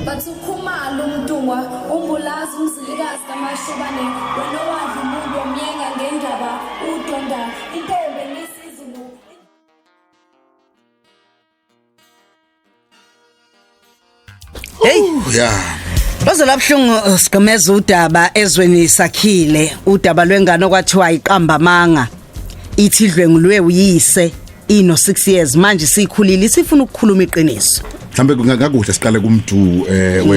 Bathi uKhumalo uMntungwa uMbulazi uMzilikazi kaMashobane wena owadla umuntu wamyenga ngendaba udonda intombi enisizulu. Hey, Yeah. Baze labhlungu sigomeza udaba ezweni sakhile udaba lwengane okwathiwa iqamba manga ithi idlwengulwe uyise ino 6 years manje sikhulile sifuna ukukhuluma iqiniso. Mhlambe kungakuhle siqale kumdu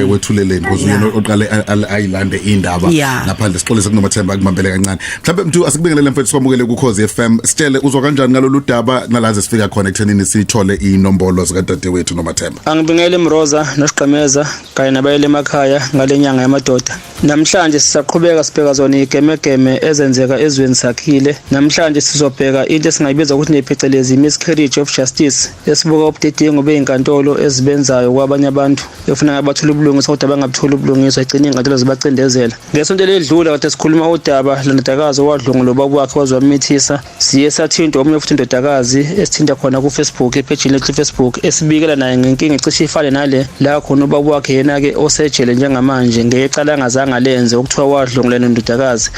wethuleleni because uyena oqale ayilande indaba ngaphandle sixolise kunomathemba akubambele kancane. Mhlambe mdu asikubingelele mfethu, sikwamukele ku Khosi FM. Sitshele uzwa kanjani ngalolu daba nalaze sifika khona ekuthenini sithole inombolo zika dadewethu nomathemba. Angibingele Mroza noSigqemeza kanye nabayele emakhaya ngalenyanga yamadoda. Namhlanje sisaqhubeka sibheka zona igemegeme ezenzeka ezweni sakhile. Namhlanje sizobheka into esingayibiza ukuthi nephecelezi miscarriage of justice, esibuka ubudedengu bezinkantolo ezibenzayo kwabanye abantu efuna bathole ubulungiswa kodwa bangabutholi ubulungiswa, igcine izinkantolo zibacindezela. Ngesonto eledlule kade sikhuluma udaba lendodakazi owadlwengula ubaba wakhe wazwamithisa. Siye sathintwa omunye futhi indodakazi esithinta khona ku-Facebook, ephejini lethu Facebook, esibikela naye ngenkinga ecishe ifane nale la khona ubaba wakhe yena-ke osejele njengamanje ngecala angazange alenze okuthiwa wadlwengula nendodakazi,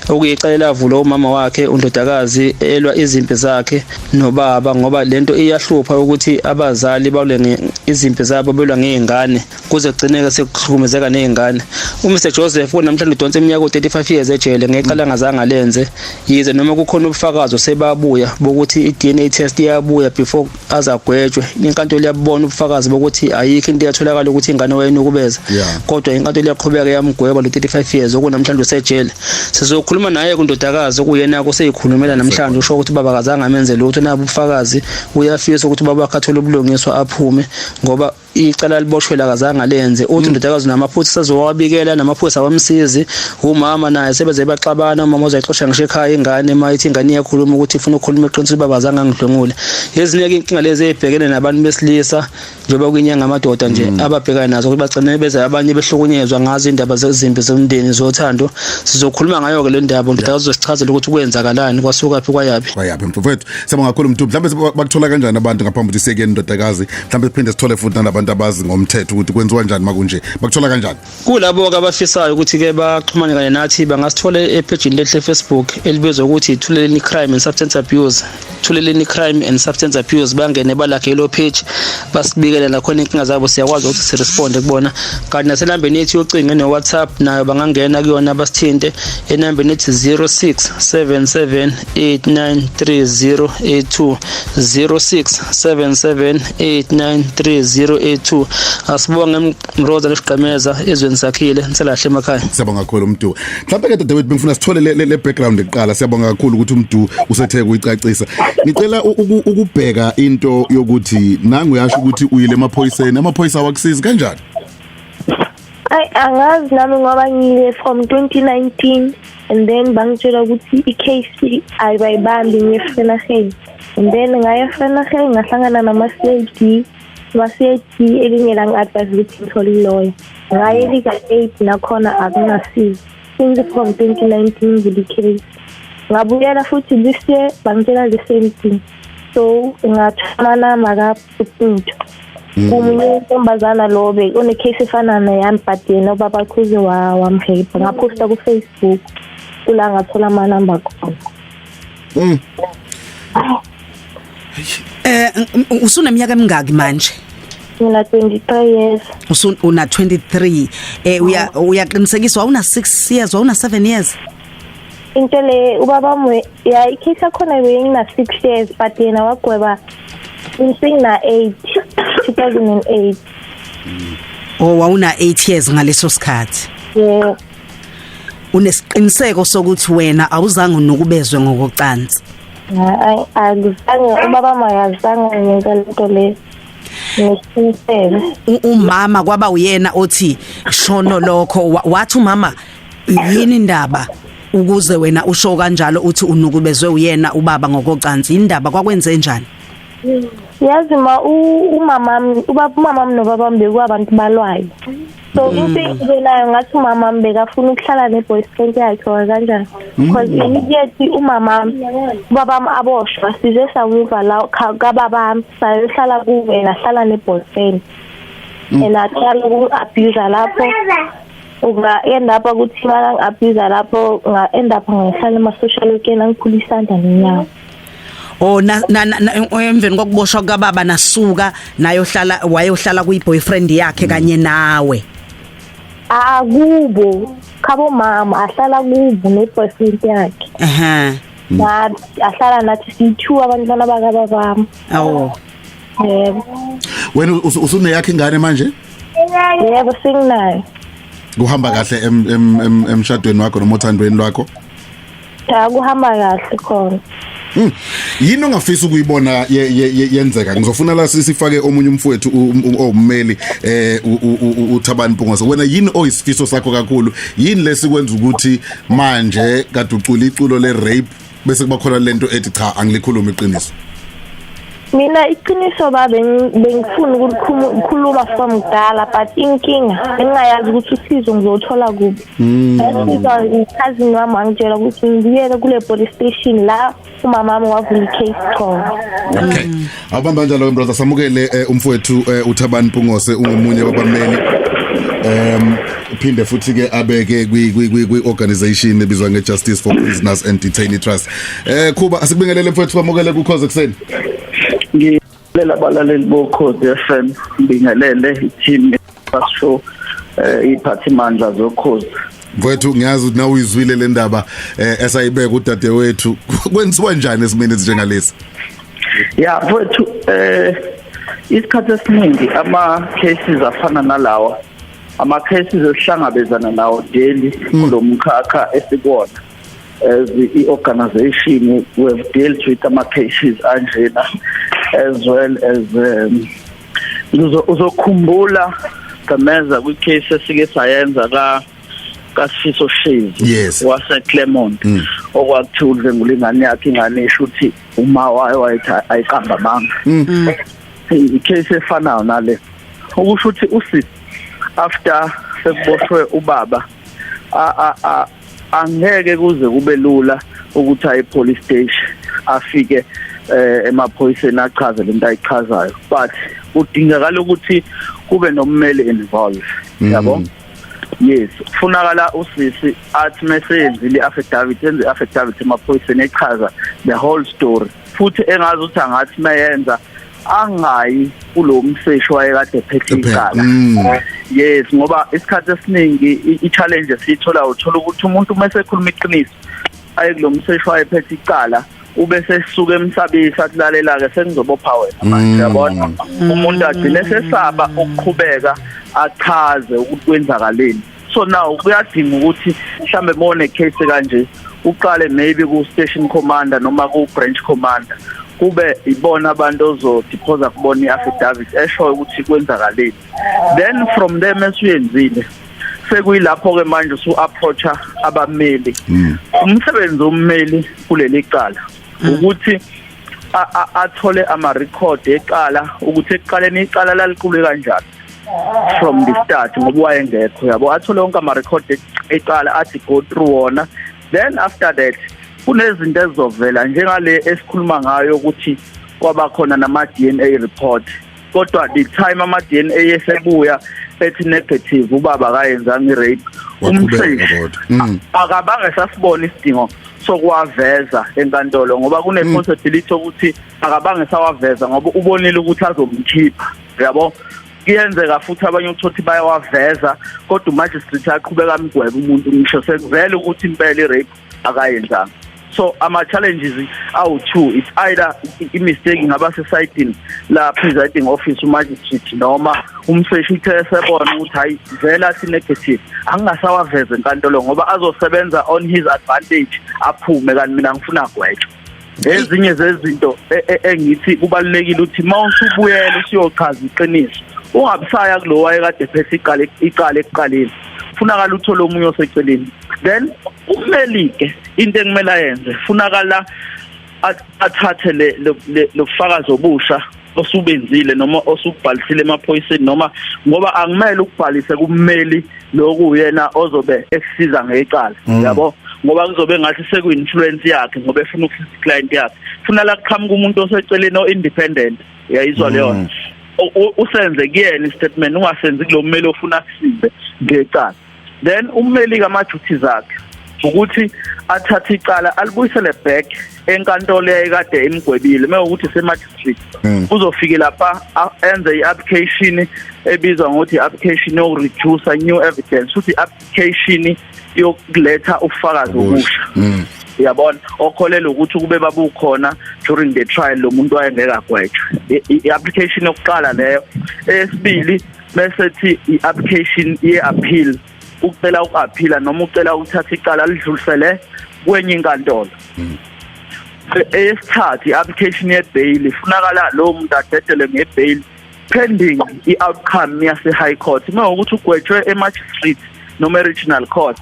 okuyicala elavulwa umama wakhe undodakazi elwa izimpi zakhe nobaba, ngoba lento iyahlupha ukuthi abazali balwe izimpi zabo belwa ngey'ngane kuze kugcineke sekuhlukumezeka ney'ngane. UMr Joseph kunamhlanje udonsa iminyaka u-35 years ejele ngecala angazange alenze, yize noma kukhona ubufakazi osebabuya bokuthi i-DNA test iyabuya before azagwetshwe. Inkantolo iyabona ubufakazi bokuthi ayikho into eyatholakala ukuthi ingane wayenukubeza, kodwa inkantolo iyaqhubeka yamgweba lo 35 years okunamhlanje usejele. Sizokhuluma naye kundodakazi okuyena kuseyikhulumela namhlanje, usho ukuthi ubaba akazange amenze lutho, nabo ubufakazi, uyafisa ukuthi ubaba wakhe athole ubulungiswa aphume ngoba icala liboshwe akazange alenze. Uthi indodakazi namaphoyisa sezowabikela, namaphoyisa awamsizi, umama naye sebeze baxabana, umama uzoyixosha ngisho ekhaya ingane uma ithi ingane iyakhuluma ukuthi ifuna ukukhuluma iqiniso ubaba azange angidlwengule. Ezinye inkinga lezi ezibhekene nabantu besilisa njengoba kuyinyanga amadoda nje ababhekana nazo ukuthi bagcine beze abanye behlukunyezwa ngazo indaba zezimpi zomndeni zothando. Sizokhuluma ngayo ke le ndaba, indodakazi uzosichazela ukuthi kwenzakalani, kwasukaphi kwayaphi. Kwayaphi mfowethu. Siyabonga kakhulu mntu. Mhlambe bakuthola kanjani abantu ngaphambi ukuthi siyeke indodakazi, mhlambe siphinde sithole futhi nalabantu abazi ngomthetho ukuthi kwenziwa kanjani makunje, bakuthola kanjani? Kulabo ke abafisayo ukuthi ke baxhumane kanye nathi bangasithola ephejini lethu le-Facebook elibizwa ukuthi Thuleleni Crime and Substance Abuse, Thuleleni Crime and Substance Abuse, bangene balakhe lo page basibikele nakhona inkinga zabo, siyakwazi ukuthi siresponde kubona. Kanti nasenambeni yethu yocingo ene-WhatsApp nayo bangangena kuyona basithinte enambeni ethi 0677893082, 0677893082. Asibonge Mroza lesigqemeza ezweni sakhile, niselahle emakhaya. Siyabonga kakhulu Mdu. Mhlawumbe ke dadewethu bengifuna sithole le background kuqala. Siyabonga kakhulu ukuthi uMdu usethe kuyicacisa. Ngicela ukubheka into yokuthi nangu uyasho ukuthi uyile emaphoyiseni, amaphoyisa awakusizi kanjani? Ay angazi nami ngoba ngiye from 2019 and then bangitshela ukuthi i-case ayibayibambi ngiye Vrydag, and then ngaya Vrydag ngahlangana nama-CID, ama-CID elinye langi-advise ukuthi ngithole i-lawyer, ngaye legal aid nakhona akunasizo. Since from 2019 ngile case, ngabuyela futhi this year bangitshela the same thing, so ngathola makaPututhu omunye intombazana lo be une-case efana neyami, but yena ubaba khuze wamhelpa. Ngaphosta ku-Facebook kula ngathola amanamba khona. Usuneminyaka emingaki manje? Ngina 23 years. Usun una 23, uya uyaqinisekiswa una 6 years, una 7 years? Into le ubaba mwe ya i-case yakhona bengina 6 years, but yena wagweba ngina 8, 2008. Oh, wawuna 8 years ngaleso sikhathi? Yeah. Unesiqiniseko sokuthi wena awuzange unukubezwe ngokocansi? Hayi, akuzange, ubaba makazange ngenza lento le, ngisiqiniseko. Umama kwaba uyena othi shono lokho, wathi umama yini indaba ukuze wena usho kanjalo uthi unukubezwe uyena ubaba ngokocansi, indaba kwakwenze njani? Yazi ma umama ubaba umama nobaba bekuwabantu balwayo, so into engibonayo ngathi umama bekafuna ukuhlala ne-boyfriend yakhe or kanjani, because immediately umama ubaba aboshwa size samuva la kababa sayohlala kuwe nahlala ne-boyfriend. And aqala uku-abuse lapho, unga end up ukuthi makangi-abuse lapho, nga end up ngihlala ema-social worker, angiphula isandla nenyawo. Oh, na emveni kokuboshwa kababa nasuka nayohlala, wayohlala kuyi boyfriend yakhe kanye nawe? Akubo khabo mama, ahlala kubo ne-boyfriend yakhe. Nathi ahlala nathi siyi-two, abantwana bakababami. Oh. Yebo. Wena usuneyakho ingane manje? Yebo, senginayo. Kuhamba kahle emshadweni wakho noma othandweni lwakho? Cha, kuhamba kahle khona. Yini ongafisa ukuyibona yenzeka? Ngizofuna la sifake omunye umfowethu owummeli, uThabani Mpungose. Wena yini oyisifiso sakho kakhulu? Yini lesikwenza ukuthi manje kade ucula iculo le rape bese kuba khona lento ethi, "Cha, angilikhuluma iqiniso"? Mina iqiniso ba bengifuna ukulikhuluma from kudala, but inkinga bengingayazi ukuthi usizo ngizothola kuphi. Ngasizwa i-cousin wami, wangitshela ukuthi ngibuyele kule police station la umama wami wavula i-case khona. Okay, awubamba njalo, brother. Samukele umfowethu uThabani Mpungose, ungomunye wabameli, uphinde futhi ke abeke kwi organization ebizwa nge Justice for Prisoners and Detainee Trust. Khuba, asikubingelele mfowethu, kwamukele kuKhozi ekseni. Ngibingelela abalaleli boKhozi FM, ngibingelele i-team show, iphathimandla zoKhozi. Mfowethu, ngiyazi ukuthi nawe uyizwile le ndaba esayibeka udadewethu. Kwenziwa njani esimeni esinjengalesi? Ya mfowethu, isikhathi esiningi ama cases afana nalawa, ama cases esihlangabezana nawo daily kulomkhakha esikuwona as i-organization, we have dealt with ama cases anjena as well as uzokhumbula gameza kwi-case esike sayenza kaSifiso Shezi wase Claremont, okwakuthiwa udlwengula ingane yakhe, ingane isho ukuthi uma wayo wayethi ayiqamba amanga. I-case efanayo nale, ukusho ukuthi usisi after sekuboshwe ubaba angeke kuze kube lula ukuthi aye police station, afike emaphoyiseni, achaze lento ayichazayo, but kudingakala ukuthi kube nommeli involved, yabo. Yes, kufunakala usisi athi meseyenzile i-affidavit, enze i-affidavit emaphoyiseni echaza the whole story, futhi engazi ukuthi angathi mayenza angayi kulo mseshi wayekade ephethe icala. Yes, ngoba isikhathi esiningi i-challenge esiyithola, uthola ukuthi umuntu uma esekhuluma iqiniso aye kulo mseshi wayephethe icala, ube sesuka emsabisa, athi, "Lalela ke, sengizobopha wena manje," yabona. Umuntu agcine sesaba ukuqhubeka achaze ukuthi kwenzakaleni. So now kuyadinga ukuthi mhlambe mone case kanje uqale maybe ku station commander noma ku branch commander, kube ibona abantu ozodiphosa kubona i-affidavit eshoyo ukuthi kwenzakaleni. Then from there, mesuyenzile, sekuyilapho ke manje usu approacha abameli. Umsebenzi wommeli kuleli cala ukuthi athole ama record ecala, ukuthi ekuqaleni icala laliqulwe kanjani from the start, ngoba wayengekho, yabo. Athole wonke ama record ecala, athi go through wona. Then after that kunezinto ezizovela njengale esikhuluma ngayo ukuthi kwaba khona nama DNA report, kodwa the time ama DNA esebuya ethi negative, ubaba akayenzanga i-rape, Waqhubeka umseshi kodwa. Akabange sasibona isidingo sokuwaveza enkantolo, ngoba kune possibility ukuthi akabange sawaveza ngoba ubonile ukuthi azomkhipha, yabo. Kuyenzeka futhi abanye uthothi bayawaveza, kodwa umagistrate aqhubeka amgwebe umuntu ngisho sekuvela ukuthi impela i-rape akayenzanga. So ama challenges awu-two: it's either i-mistake ingaba sesayidini la presiding officer, umagistrate, noma umseshi uthe esebona ukuthi hayi, vele athi negative, angingasawaveza enkantolo ngoba azosebenza on his advantage, aphume, kanti mina ngifuna agwetshwe. Ezinye zezinto engithi kubalulekile ukuthi mawusubuyela usiyochaza iqiniso, ungabisaya kulo wayekade ephethe icala ekuqaleni, funakala uthole omunye oseceleni. Then ummeli ke, into ekumele ayenze, funakala athathe le lobufakazi obusha osubenzile noma osubhalisile emaphoyiseni, noma ngoba angimele ukubhalise kummeli lokhu uyena ozobe ekusiza ngecala, yabo, ngoba kuzobe ngathi sekuyi-influence yakhe, ngoba efuna ukusiza client yakhe. Funa la kuqhamuka umuntu oseceleni o-independent, uyayizwa leyo. Usenze kuyena istatement, ungasenzi kulo mmeli ofuna kusize ngecala. Then ummeli kama duties akhe ukuthi athathe icala alibuyisele back enkantolo eyayikade imgwebile, mewukuthi semagistrate. Uzofike lapha enze i-application ebizwa ngokuthi i-application yokureduce new evidence, futhi i-application yokuletha ubufakazi obusha, uyabona, okholela ukuthi kube babukhona during the trial, lo muntu wayengeke agwetshwe. I-application yokuqala leyo. Eyesibili bese thi i-application ye-appeal, ucela uku-appeala noma ucela ukuthatha icala lidlulisele kwenye inkantolo. Eyesithathu i-application ye-bail, ifunakala lo muntu adedelwe nge-bail pending i-outcome yase high court. Uma ukuthi ugwetshwe e-magistrate noma e-regional court,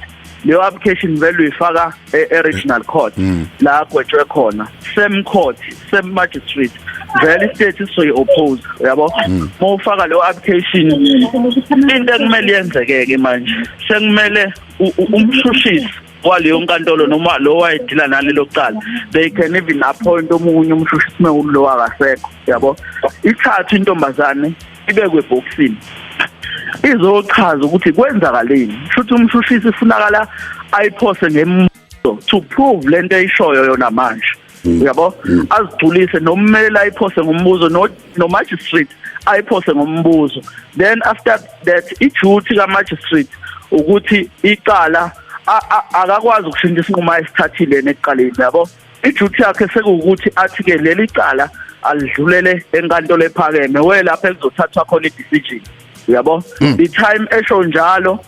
leyo application vele uyifaka e-regional court la agwetshwe khona, same court, same magistrate, vele istate sizoyi-oppose, uyabo. Uma ufaka leyo application, into ekumele yenzeke-ke manje, sekumele umshushisi waleyo nkantolo noma lo wayedila nalelo cala, they can even appoint omunye umshushisi mewulo akasekho, yabo, ithathe intombazane ibekwe ebhokisini, izochaza ukuthi kwenzakaleni. Futhi umshushisi ifunakala ayiphose ngembuzo to prove lento eyishoyo yona manje, uyabo, azigculise, nommeli ayiphose ngombuzo, no magistrate ayiphose ngombuzo. Then after that, iduty ka magistrate ukuthi icala akakwazi ukushintsha isinqumo ayisithathile ekuqaleni, yabo. Iduty yakhe sekuwukuthi athi ke leli cala alidlulele enkantolo ephakeme, we lapha ekuzothathwa khona i-decision, uyabo. The time esho njalo,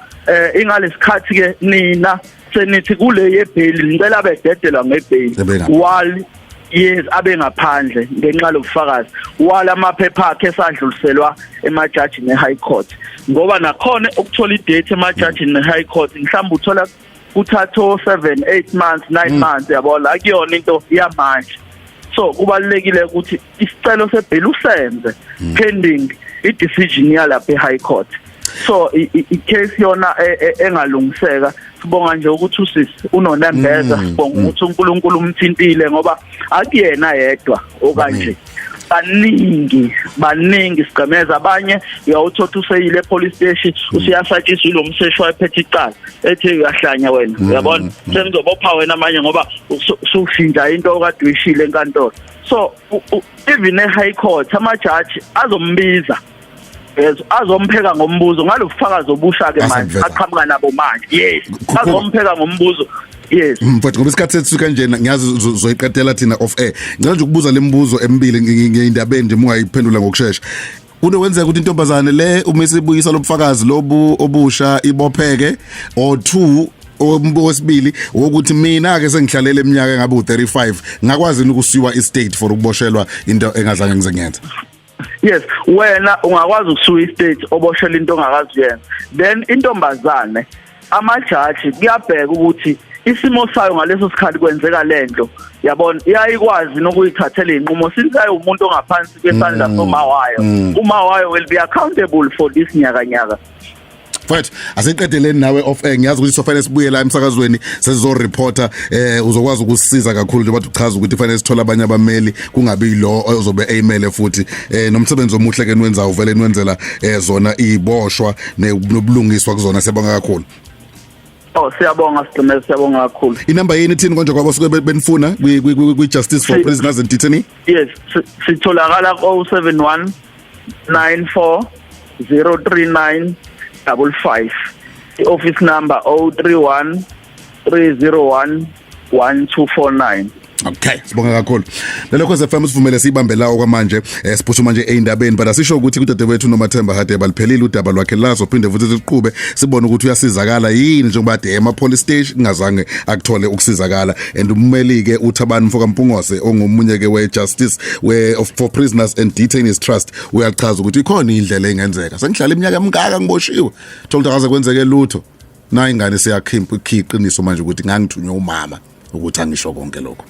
ingalesikhathi ke nina senithi kule yebail, ngicela bededelwa ngebail while, yes, abe ngaphandle ngenxa lobufakazi, wala amaphepha akhe esadluliselwa emajajini e-high court, ngoba nakhona ukuthola idate emajajini e-high court mhlawumbe uthola kuthatha 7 8 months, 9 months, yabona, akuyona into yamanje. So kubalulekile ukuthi isicelo sebail usenze pending i-decision yalapha e-high court. So i-case yona engalungiseka. Sibonga nje ukuthi usisi unonembeza, sibonga ukuthi uNkulunkulu umthintile, ngoba akuyena yedwa okanje, baningi, baningi sigqemeza. Abanye uyawuthola useyile epolice station, usuyasatshiswa ilo mseshi wayephethe icala, ethi uyahlanya wena, uyabona, sengizobopha wena manje ngoba usushintsha into okade uyishile enkantolo. So even e-high court amajaji azombiza, yes, azompheka ngombuzo ngalobufakazi obusha ke manje aqhamuka nabo manje, yes, azompheka ngombuzo, yes. Mfowethu, ngoba isikhathi sethu kanjena, ngiyazi uzoyiqedela thina off air, ngicela nje ukubuza lembuzo emibili ngeindabeni nje, ungayiphendula ngokusheshsha. Kunokwenzeka ukuthi intombazane le, uma isibuyisa lobufakazi lobu obusha, ibopheke? Or two, owesibili ukuthi mina ke sengihlalele eminyaka engabe u35, ngakwazi ukusuwa istate for ukuboshelwa into engazange ngize ngiyenze? Yes, wena ungakwazi ukusuwa istate oboshela into ongakazi uyenza. Then intombazane, amajaji kuyabheka ukuthi isimo sayo ngaleso sikhathi kwenzeka lento, yabona, iyayikwazi nokuyithathela inqumo, since ayi umuntu ongaphansi kwesandla soma wayo. Uma wayo will be accountable for this nyaka nyaka. Mfowethu, asiqedeleni nawe off air. Ngiyazi ukuthi sofanele sibuye la emsakazweni sesizo reporter, uzokwazi ukusisiza kakhulu njengoba uchaza ukuthi fanele sithole abanye abameli, kungabi lo ozobe eyimele futhi. Nomsebenzi omuhle ke niwenza, uvele niwenzela zona iboshwa nobulungiswa kuzona. Siyabonga kakhulu. Oh, siyabonga Sigcine, siyabonga kakhulu. Inamba yini ithini konje kwabo suke benifuna kwi Justice for Prisoners and Detainees? Yes, sitholakala ko 071 94 039 55, i-office number 031 301 1249. Okay, sibonga kakhulu. Lelo Khosi FM sivumele sibambe lawo kwamanje, siphuthuma nje eindabeni, but asisho ukuthi kudadewethu Nomathemba Hadebe aliphelile udaba lwakhe lazo, phinde futhi siqhube sibone ukuthi uyasizakala yini, njengoba ade ema police station kungazange akuthole ukusizakala. And ummeli ke uThabani Mfoka Mpungose, ongomunye ke we Justice we for Prisoners and Detainees Trust, uyachaza ukuthi ikhona indlela engenzeka. Sengihlala iminyaka emingaka ngiboshiwe, thola ukuthi akaze kwenzeke lutho. Na ingane siyakhipha iqiniso manje ukuthi ngangithunywe umama ukuthi angisho konke lokho.